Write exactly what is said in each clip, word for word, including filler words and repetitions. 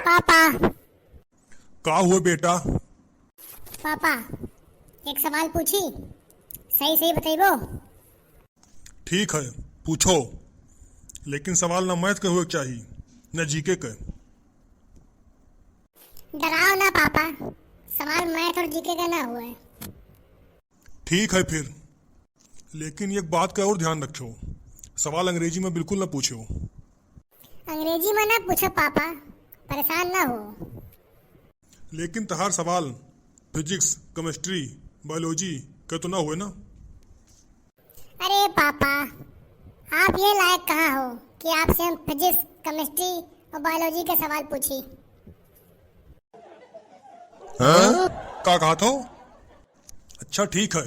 पापा। का हुआ बेटा? पापा, एक सवाल पूछी, सही सही बतइबो? ठीक है, पूछो, लेकिन सवाल ना मैथ के होए के चाही, ना जीके के। डराओ ना पापा, सवाल मैथ और जीके का ना हुए। ठीक है फिर, लेकिन एक बात का और ध्यान रखो, सवाल अंग्रेजी में बिल्कुल ना पूछो। अंग्रेजी में ना पूछो पापा, परेशान ना हो। लेकिन तहार सवाल फिजिक्स, केमिस्ट्री, बायोलॉजी के तो ना हुए ना? अरे पापा, आप ये लायक कहाँ हो कि आपसे हम फिजिक्स, केमिस्ट्री और बायोलॉजी के सवाल पूछी? हाँ? का कहा था? अच्छा ठीक है,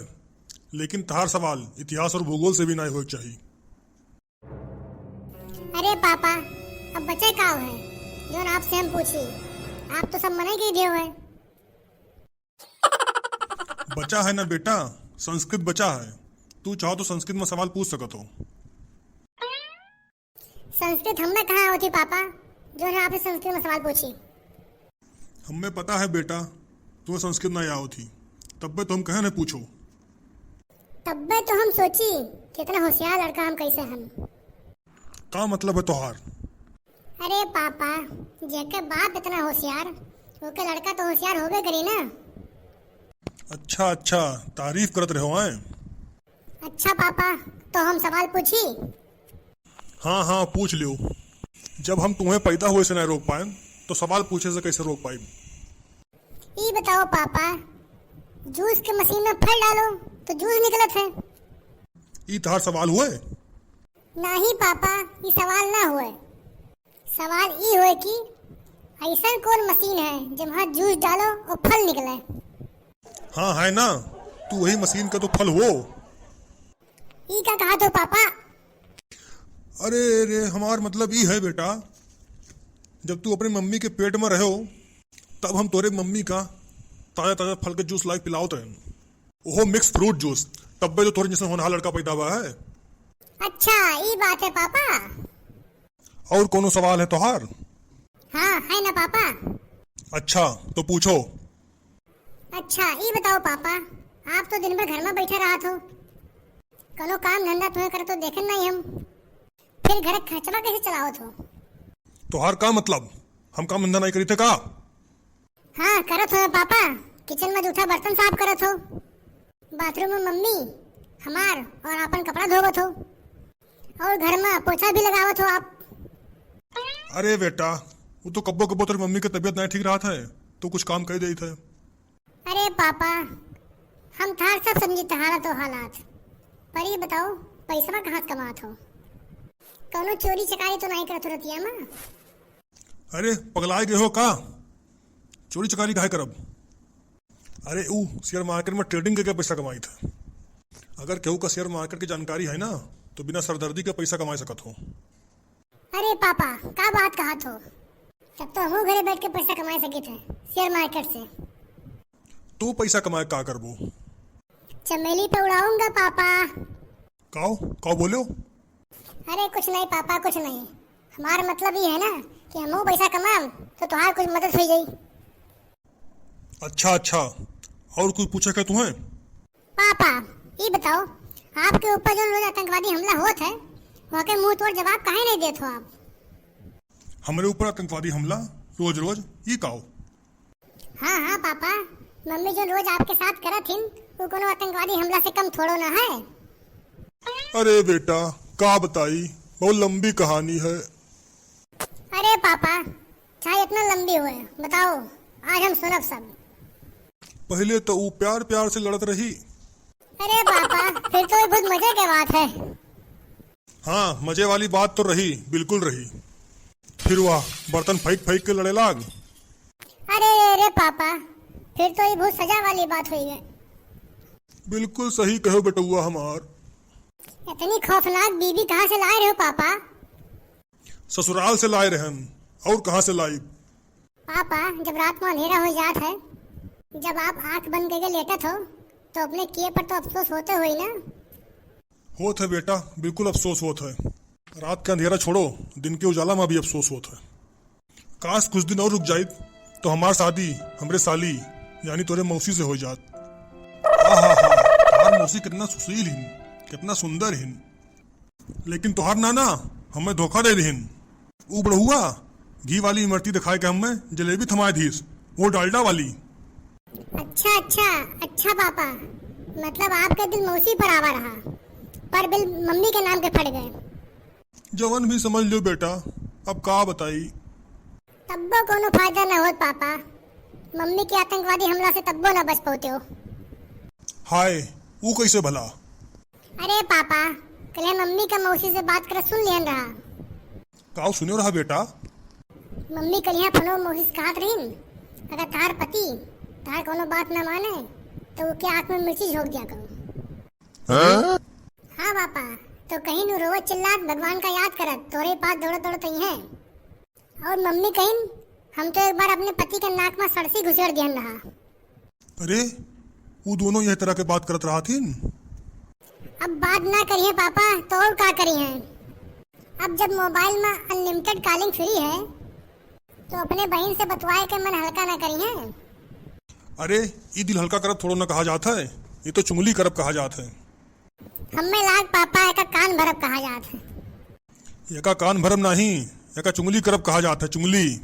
लेकिन तहार सवाल इतिहास और भूगोल से भी ना होए के चाहिए। अरे पापा, अब बचे का है जौन आपसे हम पूछी? आप तो सब मने कइ दियो है। बचा है ना बेटा, संस्कृत बचा है। तू चाहो तो संस्कृत में सवाल पूछ सकत हो। संस्कृत हमने कहाँ आवत ही पापा, जौन आपसे संस्कृत में सवाल पूछी? हमें पता है बेटा, तुम्हें संस्कृत नहीं आवत ही, तब्बे तो हम कहे न पूछो। तब्बे तो हम सोची, कितना होशियार लड़का हम कैसे हन। का मतलब है तोहार? अरे पापा, जेके बाप इतना होशियार, ओके लड़का तो होशियार होबे करी ना। अच्छा अच्छा, तारीफ करत रहो हैं। अच्छा पापा, तो हम सवाल पूछी? हाँ हाँ, पूछ लियो। जब हम तुम्हें पैदा हुए से नहीं रोक पाए, तो सवाल पूछे से कैसे रोक पाए? ई बताओ पापा, जूस के मशीन में फल डालो तो जूस निकलत है। ई तहार सवाल हुए? नहीं पापा, ई सवाल ना हुए। सवाल ई हुए कि ऐसन कौन मशीन है जहाँ जूस डालो और फल निकले? हाँ है ना, तू वही मशीन का तो फल हो। ई का कहा तो पापा? अरे रे, हमार मतलब ई है बेटा, जब तू अपने मम्मी के पेट में रहो, तब हम तोरे मम्मी का ताजा ताजा फल के जूस लाई पिलावत रहन, ओहो मिक्स फ्रूट जूस। तब्बे तो तोरे जैसे होनहार लड़का पैदा हुआ है। अच्छा, ई बात है पापा। और कोनो सवाल है तोहार? हाँ है ना पापा। अच्छा, तो पूछो। अच्छा, ई बताओ पापा, आप तो दिन भर घर में बैठे रहत हो, कोनो काम धंधा तुम्हें करत तो देखन नहीं हम, फिर घर के खर्चवा कैसे चलावत हो? तोहार का मतलब, हम काम धंधा नहीं करी थे का? हाँ, करत हो पापा, किचन में जूठा बर्तन साफ करत हो, बाथरूम में मम्मी हमार और आपन कपड़ा धोवत हो, और घर में पोछा भी लगावत हो आप। अरे बेटा, वो तो कब्बो कब्बो तेरी मम्मी के तबीयत नहीं ठीक रहत है, तो कुछ काम कर देत है। अरे पापा, हम थार सब समझी तहारा तो हालात, पर ये बताओ, पैसवा कहाँ से कमात हो? कौनो चोरी चकारी तो नहीं करत हो रतिया में? अरे पगलाए गए हो का? चोरी चकारी काहे करब? अरे ऊ शेयर मार्केट में ट्रेडिंग करके पैसा कमाई था। अगर केहू का शेयर मार्केट की जानकारी है ना, तो बिना सरदर्दी के पैसा कमाई सकत हो। अरे पापा, का बात कहत हो? तब तो हमहू घरे बैठ के पैसा कमाई सकित है शेयर मार्केट से। तू पैसा कमाए का करबो? चमेली पे उड़ाऊंगा पापा। काओ, काओ बोलो? अरे कुछ नहीं पापा, कुछ नहीं। हमार मतलब ये है ना कि हमहू पैसा कमाम तो तोहार कुछ मदद हो जाई। अच्छा अच्छा, और कुछ पूछे का तुम्हें? पापा, ई बताओ, आपके ऊपर जो रोज आतंकवादी हमला होत है, वहाँ के मुंह तोड़ जवाब काहे नहीं देत हो आप? हमरे ऊपर आतंकवादी हमला रोज रोज, ई काओ? हाँ हाँ पापा, मम्मी जो रोज आपके साथ करत हिन, वो कोनो आतंकवादी हमला से कम थोड़ो ना है। अरे बेटा, का बताई, बहुत लंबी कहानी है। अरे पापा, चाहे इतना लंबी होए, बताओ, आज हम सुनब सब। पहले तो ऊ प्यार प्यार से लड़त रही। अरे पापा, फिर तो ये बहुत मजे के बात है। हाँ, मजे वाली बात तो रही, बिल्कुल रही। फिर वह बर्तन फेंक फेंक के लड़े लाग। अरे रे पापा, फिर तो ये बहुत सजा वाली बात हुई है। बिल्कुल सही कहो बेटुआ हमार। इतनी खौफनाक बीवी कहाँ से लाए रहे हो पापा? ससुराल से लाए रहन, और कहाँ से लाई? पापा, जब रात में अंधेरा हो जात है, जब आप आंख बंद करके लेटत हो, तो अपने किए पर तो अफसोस होते होई ना? होत है बेटा, बिल्कुल अफसोस होत है। रात के अंधेरा छोड़ो, दिन के उजाला में भी अफसोस होत है। काश कुछ दिन और रुक जाइत, तो हमार शादी हमरे साली, यानी तोरे मौसी से हो जात। आहा हा, तोहार मौसी कितना सुशील हिन, कितना सुंदर हिन। लेकिन तोहार नाना हमें धोखा दे दिहिन। ऊ बुढ़हुआ घी वाली इमरती दिखाए के हमें जलेबी थमाए दीस, वो डालडा वाली। अच्छा, अच्छा, अच्छा पापा, मतलब आपके दिल मौसी पर आवा रहा, पर बिल मम्मी के नाम के फट गए। जवन भी समझ लो बेटा, अब का बताई। तब्बो कोनो फायदा न होत पापा, मम्मी के आतंकवादी हमला से तब्बो न बच पौते हो। हाय, ऊ कैसे भला? अरे पापा, कल्हे मम्मी का मौसी से बात करत सुन लिहन रहा। काऊ सुन्यो रहा बेटा? मम्मी कल्हे फोनो मौसी से कहत रहीन, अगर तहार पति तहार कोनो बात न माने, तो ओके आँख में मिर्ची झोंक दिया करो। हाँ? हाँ पापा, तो कहिन उ रोवत चिल्लात भगवान का याद करत तोरे पास दौड़त दौड़त अइहें। और मम्मी कहिन, हम तो एक बार अपने पति के नाक में सरसी घुसेड़ दिहन रहा। अरे, ऊ दोनों यह तरह के बात करत रहथिन। अब बात ना करिहें पापा, तो और का करिहें? अब जब मोबाइल में अनलिमिटेड कॉलिंग फ्री है, तो अपने बहिन से बतवाए के मन हल्का ना करिहें। अरे, ई दिल हल्का करब थोड़ो ना कहा जात है, ई तो चुंगली करब कहा जात है। हम्मे लाग पापा एका कान भरब कहा जात है। एका कान भरब नाही, एका चुंगली करब कहा जात है, चुंगली।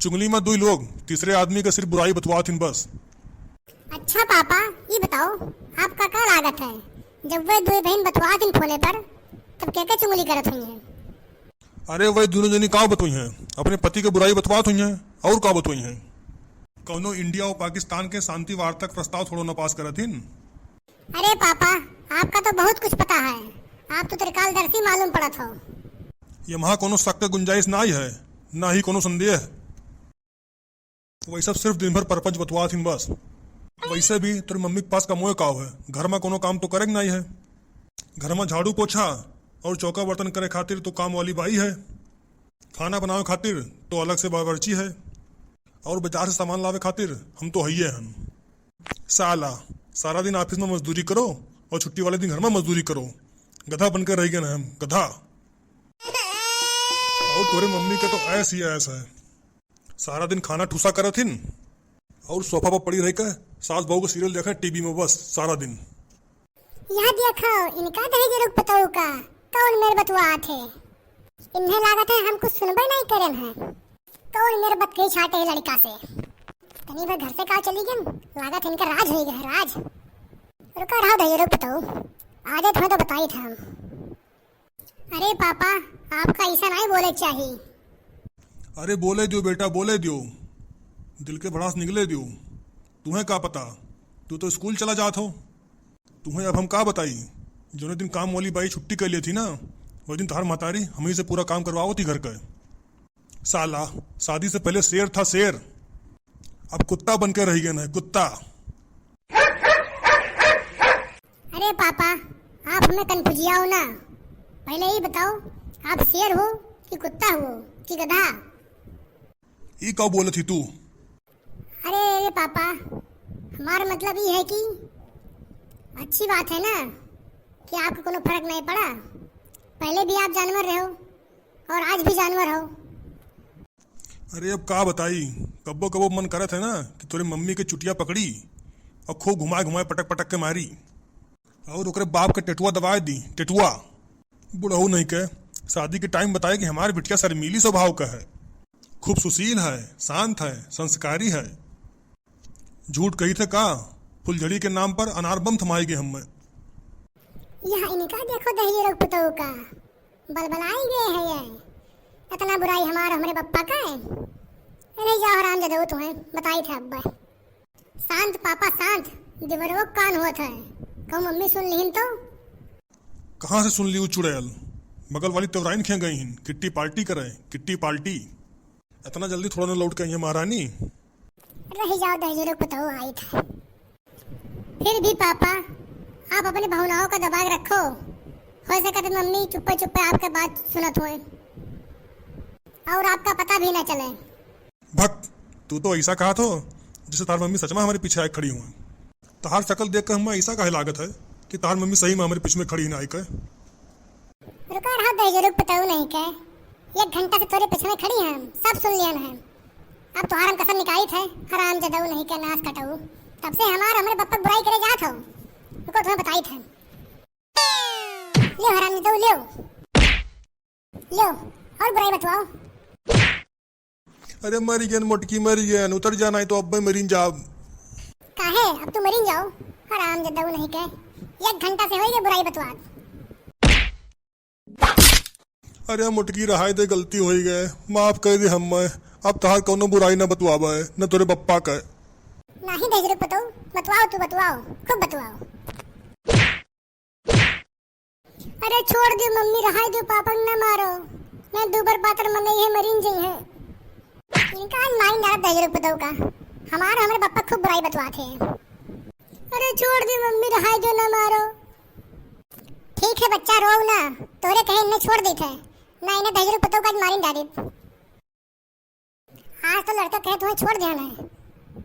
चुंगली में दुई लोग तीसरे आदमी का सिर्फ बुराई बतवात हिन बस। अच्छा पापा, ई बताओ, आपका का लागत है, जब वे दुई बहिन बतवात हिन फोने पर, तब के के चुंगली करत हुई हैं? अरे वे दोनों जनी का बतवइहें, अपने पति के बुराई बतवात हुई हैं, और का बतवइहें? कौनो इंडिया और पाकिस्तान के शांति वार्ता का प्रस्ताव थोड़ो न पास करत हिन। अरे पापा, आपका तो बहुत कुछ पता है, आप तो त्रिकालदर्शी मालूम पड़त हो। ये वहाँ कोनो शक के गुंजाइश ना ही है, ना ही कोनो संदेह। वही सब सिर्फ दिन भर परपंच बतवात हिन बस। वैसे भी तोरी मम्मी के पास कमोए काव है, घर में कोनो काम तो करे के नाई है। घर में झाड़ू पोछा और चौका बर्तन करे खातिर तो काम वाली बाई है, खाना बनावे खातिर तो अलग से बावर्ची है, और बाजार से सामान लावे खातिर हम तो हइये हन। साला, सारा दिन ऑफिस में मजदूरी करो और छुट्टी वाले दिन घर में मजदूरी करो। गधा बनकर रह गए ना हम, गधा। और तोरे मम्मी के तो ऐस ही ऐस है, सारा दिन खाना ठूसा करत हिन और सोफा पर पड़ी रह के सास बहू के सीरियल देखे टीवी में बस सारा दिन। यहाँ देखो, इनका दहेज रुक पतऊ का कौन मेर बतुआत है। इन्हें लागत है हम कुछ सुनबे नहीं करन है। कौन मेर बतकही छाटे है लड़का से। तनी भर घर से का चली गन, लागत है इनका राज हो गया है, राज। रुका रहा दहेज रुक पतऊ, आ जाए तुम्हें तो बताई था हम। अरे पापा, आपका ऐसा नहीं बोले चाहिए। अरे बोले दियो बेटा, बोले दियो, दिल के भड़ास निकले दियो। तुम्हें का पता, तू तो स्कूल चला जात हो। तुम्हें अब हम का बताई, जोने दिन काम वाली बाई छुट्टी कर ली थी ना, वही दिन तहार महतारी हम ही से पूरा काम करवावत ही घर का। साला, शादी से पहले शेर था शेर, अब कुत्ता बन के रह गए ना, कुत्ता। अरे पापा, आप हमें कन्फ्यूजियाओ ना, पहले ये बताओ, आप शेर हो कि कुत्ता हो कि गधा? ई का बोलत ही तू? अरे, अरे पापा, हमारा मतलब ये है कि अच्छी बात है ना कि आपको कोनो फर्क नहीं पड़ा। पहले भी आप जानवर रहे हो और आज भी जानवर हो। अरे अब का बताई, कब्बो कब्बो मन करत है ना कि तोरे मम्मी के चुटिया पकड़ी और खूब घुमाए घुमाए पटक पटक के मारी और ओकरे बाप के टेटुआ दबाए दी, टेटुआ। बुढ़ऊ नहीं के शादी के टाइम बताए कि हमारे बिटिया शर्मीली स्वभाव का है, खूब सुशील है, शांत है, संस्कारी है। झूठ कही थे का, फुलझड़ी के नाम पर अनार बम थमाई गए हमें। यहाँ इनका देखो दहिजरो पुतोह का, बलबलाई गए है ये। इतना बुराई हमार हमरे बप्पा का है। अरे जाओ हराम जदो तुम्हें बताई थे अब्बा। शांत पापा शांत, देवरवो कान होत है, कहूँ मम्मी सुन लिहिन तो। कहाँ से सुन ली उ चुड़ैल? बगल वाली तेवराइन खे गई हिन, किट्टी पार्टी करे, किट्टी पार्टी। इतना जल्दी थोड़ा न लौट के आई है महारानी। रह जाओ दहिजरो पुतहु आई था। फिर भी पापा, आप अपनी भावनाओं का दबा के रखो। हो सके तो मम्मी चुप्पे चुप्पे आपके बात सुनत हुए और आपका पता भी ना चले। भक, तू तो ऐसा कहा थो जैसे तार मम्मी सच में हमारे पीछे आए खड़ी हुए। तार शकल देख कर हमें ऐसा काहे लागत है कि तार मम्मी सही में हमारे पीछे में खड़ी ना आई के। रुका रहा दहिजरो पुतहु नहीं के, एक घंटा से तोरे पीछे में खड़ी हैं, सब सुन लियन है। अब तोहार हम कसम निकालित है, हराम जदऊ नहीं के नास कटऊ। तब से हमार हमरे बप्पा बुराई करे जात हो, रुको तुम्हें बताइत है। लियो हराम जदऊ, लियो, लियो, और बुराई बतवाओ। अरे मरी गयन मोटकी, मरी गयन, उतर जाना है तो अब्बे मरीन जाब। काहे अब तू मरीन जाओ? हराम जदऊ नहीं के, एक घंटा से होई गए बुराई बतवात। अरे मोटकी, रहाई दे, गलती होई गए, माफ कर दे हम्मे। अब तहार कौनो बुराई न बतवाबे, न तोरे बप्पा के। नाही दहिजरू पतऊ, बतवाओ तू, बतवाओ, खूब बतवाओ। अरे छोड़ दो मम्मी, रहाई दो, पापा के न मारो, न दूबर पातर मनई है, मरीन जई है। इनका आज माइन डालब दहिजरू पतऊ का, हमार हमरे बप्पा खूब बुराई बतवात है। अरे छोड़ दे मम्मी, रहाई दो, ना मारो। ठीक है बच्चा, रोऊ ना, तोरे कहे इन्हें छोड़ देत है, ना इन्हें दहिजरू पतऊ का आज मारिन डालित। आज तो लड़का कहे तुम्हें छोड़ देना है,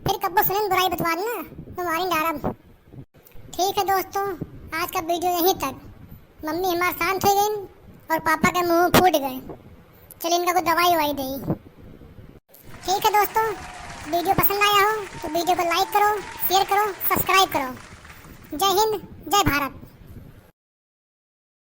फिर कब्बो सुनेन बुराई बतवात ना, तो मारिन डालब। ठीक है दोस्तों, आज का वीडियो यहीं तक। मम्मी हमार शांत हो गई और पापा के मुंह फूट गए। चल इनका कोई दवाई ववाई दे। ठीक है दोस्तों, वीडियो पसंद आया हो तो वीडियो को like करो, share करो, subscribe करो। जय हिंद, जय भारत।